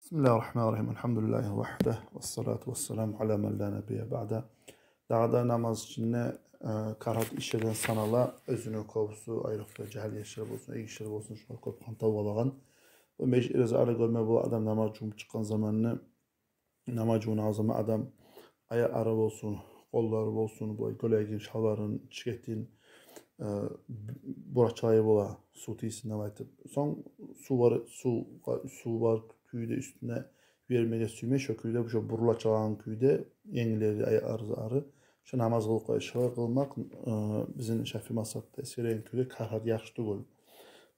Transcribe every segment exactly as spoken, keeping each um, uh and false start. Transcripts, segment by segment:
بسم الله الرحمن الرحيم. الحمد لله وحده والصلاة والسلام على من لا نبي بعده. Дагъы да намаз ичинде, э, карагьат ишлерден санала, оьзюню кёбюсю, айрокъда жагьил яшлар болсун, эркек яшлар болсун, шолар кёп хантав болагъан. Бу межит эрзары гёрме бола, адам намаз жувунуп чыкъгъан заманны, намаз жувунагъан заман адам аякълары болсун, къоллары болсун, булай гёлегин, шалбарын, чикетин, э, бу-, бурачалай бола, сув тийсин деп айтып. Сонг сув бар, сув, сув бар кюйде уьстюне бермеге сюймей, шо кюйде, шо бурачалагъан кюйде, енглери, аякълары, шо намаз къылып къоя. Шолай къылмакъ, э, бизин Шафии мазгьабда эсгереген кюйде карагьат, яхшы тюгюл.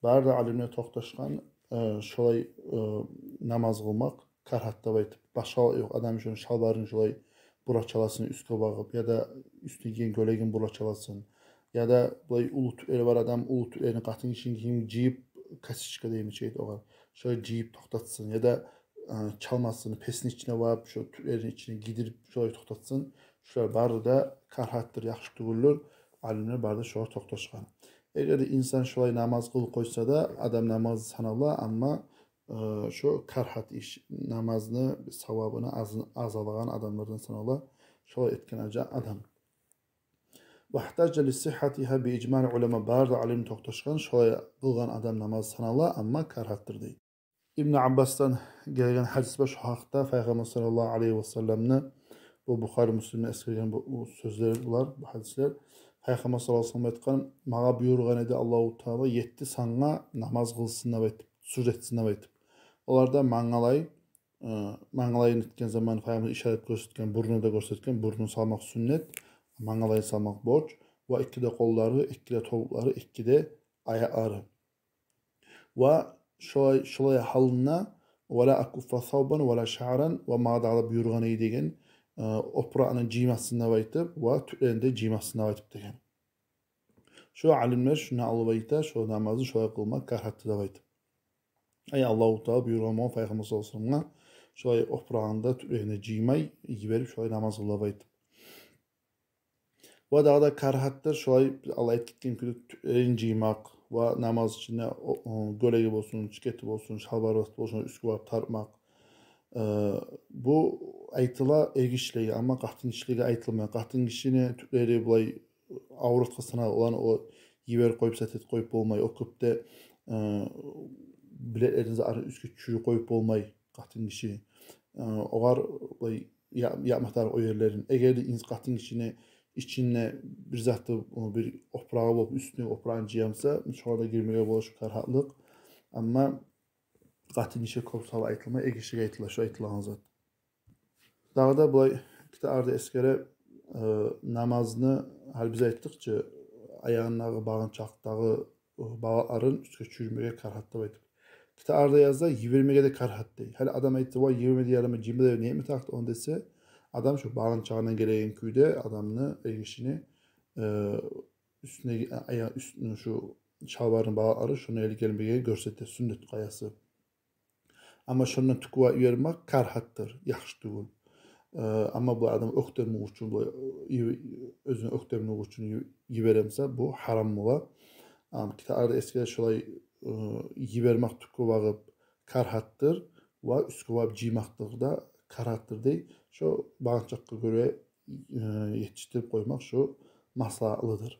Бары да алимлер токъташгъан, э, шолай, э, намаз къылмакъ карагьат деп айтып. Башгъа ёкъ, адам шону шалбарын шолай бурачаласын уьстге багъып, яда уьстюне гийген гёлегин бурачаласын, яда булай уллу тюклери бар адам уллу тюклерин, къатын гишини гийим жыйып, косичка дейми чи огъар, шолай жыйып токътатсын, яда, э, чалмасын, песни ичине багъып, шо тюклерин ичине гийдирип, шолай токътатсын. Шолар бары да карагьатдыр, яхшы тюгюлдюр. Алимлер бары да шогъар токъташгъан. Эгер де инсан шолай намаз къылып къойса да, адам намаз санала, амма, э, шо карагьат иш, намазны савабыны аз-, аз алагъан адамлардан санала шолай этген адам. واحتج لصحتها بإجماع العلماء, бары да алим токъташгъан, шолай къылгъан адам намаз санала, амма карагьатдыр дей. Ибн Аббасдан гелген гьадис бар шо гьакъда, Пайхаммар саллаллагьу алайгьи ва салламны, бу Бухари, Муслимни эсгерген бу, бу сёзлер булар, бу гьадислер. Пайхаммар саллаллагьу алайгьи ва саллам айтгъан: «Магъа буюргъан эди Аллагьу Таала етти санга намаз къылсын деп айтып, сужда этсин деп айтып». Олар да мангалай, э, мангалайын этген заман Пайхаммар ишарат гёрсетген, бурнуна да гёрсетген, бурнун салмакъ сюннет, мангалайын салмакъ борч, ва эки де къоллары, эки де тобукълары, эки де аякълары. Ва шолай, шолай гьалында: «Ва ла акуффа савбан ва ла шаъран», ва магъа дагъы да буюргъан эди деген, э, опуракъны жыймасын деп айтып, ва тюклерин де жыймасын деп айтып деген. Шо алимлер шуну алып айта, шо намазны шолай къылмакъ карагьатдыр деп айтып. Ай, Аллагьу Таала буюргъан болгъан Пайхаммар саллаллагьу алайгьи ва салламгъа шолай опурагъын да, тюклерин де жыймай йиберип, шолай намаз къыл деп айтып. Ва дагъы да карагьатдыр шолай, алай этген кюйде, тюклерин жыймакъ ва намаз ичинде о, о, гёлеги болсун, чикети болсун, шалбары болсун, уьстге багъып тартмакъ. Э, бу айтыла эргишилеге, амма къатынгишилеге айтылмай. Къатынгишини тюклери булай авратгъа санала, оланы о йиберип къоюп, зат этип къоюп болмай. О кюйде, э, билеклерин, зарын уьстге тюшюрюп къоюп болмай къатынгиши. Э, огъар булай я-, япма тарыкъ о ерлерин. Эгер де инс-, къатынгишини ичинде бир заты, о, бир опурагъы болуп, уьстюне опурагъын жыямса, шогъар да гирмеге бола шо карагьатлыкъ. Амма къатынгишиге кёп салып айтылмай, эргишилеге айтыла шо айтылагъан зат. Дагъы да булай китапларда эсгере, э, намазны, гьали биз айтдыкъ чы, аягъындагъы багъынчакъдагъы, э, балагьларын уьстге тюшюрмеге карагьат деп айтып. Китапларда язса, йибермеге де карагьат дей. Гьали адам айтса: «Вай, йиберме де ярамай, жыйма да ярамай, неме тарыкъ ону?» десе, адам шо багъынчагъындан гелеген кюйде адамны, эргишини, э, уьстюндеги, а-, аягъы уьстюндеги шо шалбарыны балагьлары шону ери гелмегенни гёрсете, сюннет къаясы. Амма шондан тюкюп йибермек карагьатдыр, яхшы тюгюл. Э, амма бу адам оьктемлик учун, бу, э, йи-, оьзюню оьктемлиги учун йи-, йиберемсе, бу гьарам бола. Амма китапларда эсгере шолай, э, йибермек тюкюп багъып карагьатдыр, ва уьстге багъып жыймакъ да карагьатдыр дей. Шо багъынчакъгъа гёре, э, етишдирип къоймакъ шо маслагьатлыдыр.